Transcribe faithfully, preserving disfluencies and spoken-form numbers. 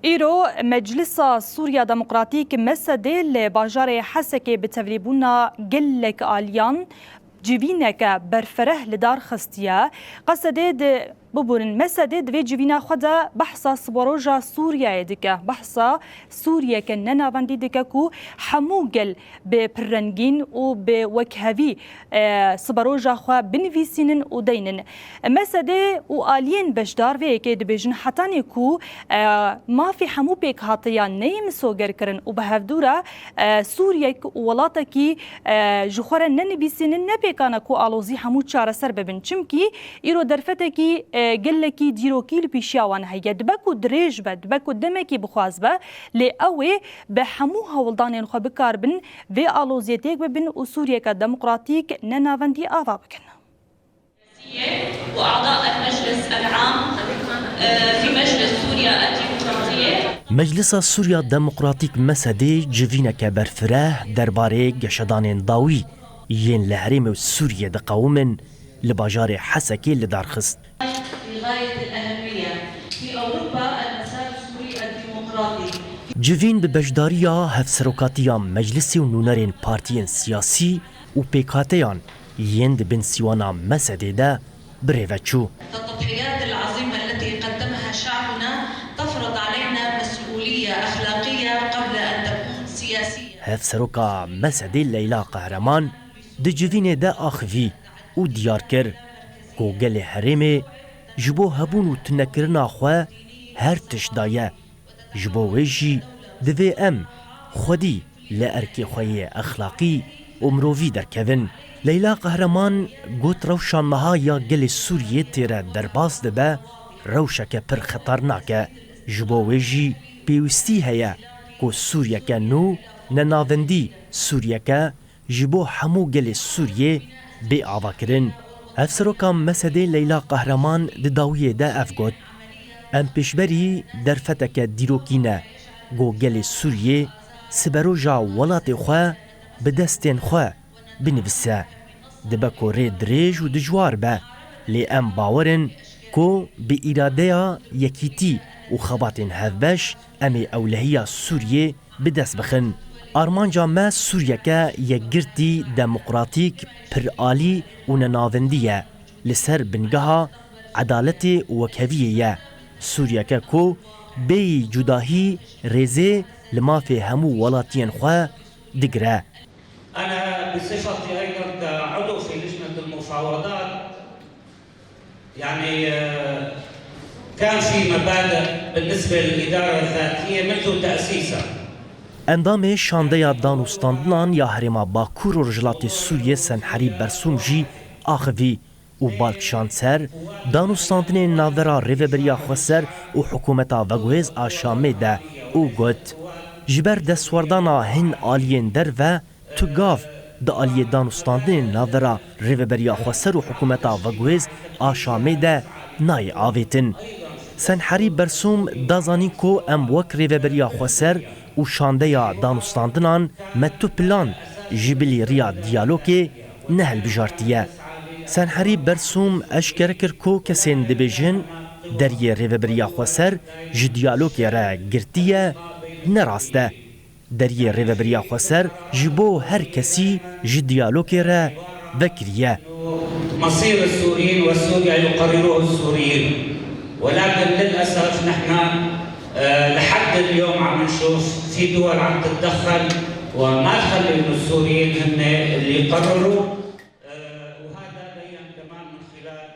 Îro Meclisa Sûriya Demokratîk, mesedê, li bajarê Hesekê bi tevlîbûna gelek aliyan civîneke berfireh li dar xistiye. Qesedê di, biborin, mesedê di vê civîna xwe de behsa siberoja Sûriyeyê dike. Behsa Sûriyeke nenavendî dike ku hemû gel bi pirrengîn û bi wekhevî, e, siberoja xwe binivîsînin û deynin. Mesedê û aliyên beşdar vê yekê dibêjin, hetanî ku, e, mafê hemû pêkhatiyan neyê misogerkirin û bi hevdû re, e, Sûriyek û welatekî, e, ji xwe re nenivîsînin, ne pêkan e ku alozî hemû çareser bibin. Çimkî îro derfetekî, e, gelekî dîrokî li pêşiya wan heye. Dibe ku dirêj be, dibe ku demekî bixwaz be, lê ew ê bi hemû hewldanên xwe bikaribin vê aloziyê têk bibin û Sûriyeke demokratîk nenavendî ava bikin. وأعضاء المجلس العام، آه، في مجلس سوريا الديمقراطية. Meclisa Sûriya Demokratîk, mesedê, civîneke berfireh derbarê geşedanên dawî yên li herêmê Sûriyê diqewimin li bajarê Hesekê li dar xist. في غاية الأهمية في أوروبا المسار السوري الديمقراطي. Civîn bi beşdariya hevserokatiya Meclisê û nûnerên partiyên siyasî û pêkhateyan yên di bin sîwana mesedê de bi rê ve çû. التضحيات العظيمة التي قدمها شعبنا تفرض علينا مسؤولية أخلاقية قبل أن تكون سياسية. Hevseroka mesedê Leyla Qehreman di civînê de axivî û diyar kir ku gelê herêmê ji bo hebûn û tunekirina xwe her tişt daye. Ji bo wê jî divê em xwedî li erkê xwe yê exlaqî û mirovî derkevin. Leyla Qehreman got, rewşa meha ya gelê Sûriyê têre derbas dibe, rewşeke pir xeternak e. Ji bo wê jî pêwîstî heye ku Sûriyeke nû, nenavendî, Sûriyeke ji bo hemû gelê Sûriyê bê avakirin. Hevseroka mesedê Leyla Qehreman di dawiyê de ev got, em pêşberî derfeteke dîrokî ne, ku gelê Sûriyê siberoja welatê xwe bi destên xwe binivîse. Dibe ku rê dirêj û dijwar be, lê em bawer in ku bi îradeya yekîtî û xebatên hevbeş em ê ewlehiya Sûriyê bi dest bixin. Armanca me Sûriyeke yekgirtî, demokratîk, piralî û nenavendî ye, li ser bingeha edaletê û wekheviyê ye. Sûriyeke ku bêyî cudahî rêzê li mafê hemû welatiyên xwe digire. أنا بصفتي أيضًا كعضو في لجنة المفاوضات، يعني، آه، كان في مبادئ بالنسبة للإدارة الذاتية منذ تأسيسها. Endamê Şandeya Danûstandinan ya Herêma Bakur û Rojhilatê Sûriyê Senherî Bersûm jî axivî û bal kişand ser danûstandinên navbera Rêveberiya Xweser û Hikûmeta Veguhêz a Şamê de û got, ji ber destwerdana hin aliyên derve tu gav di aliyê danûstandinên navbera Rêveberiya Xweser û Hikûmeta Veguhêz a Şamê de nayê avêtin. Senherî Bersûm da zanîn ku em wek Rêveberiya Xweser û Şandeya Danûstandinan me tu plan ji bilî riya diyalogê nehilbijartiye. Senherî Bersûm eşkere kir ku kesên dibêjin deriyê Rêveberiya Xweser ji diyalogê re girtiye, ne rast e. Deriyê Rêveberiya Xweser ji bo her kesî ji diyalogê re vekirî ye. مصير السوريين وسوريا يقرروه السوريين، ولكن للأسف نحن، آه، لحد اليوم عم نشوف في دول عم تتدخل وما تخلي إنه السوريين هن اللي يقرروا. آه، وهذا بين كمان من خلال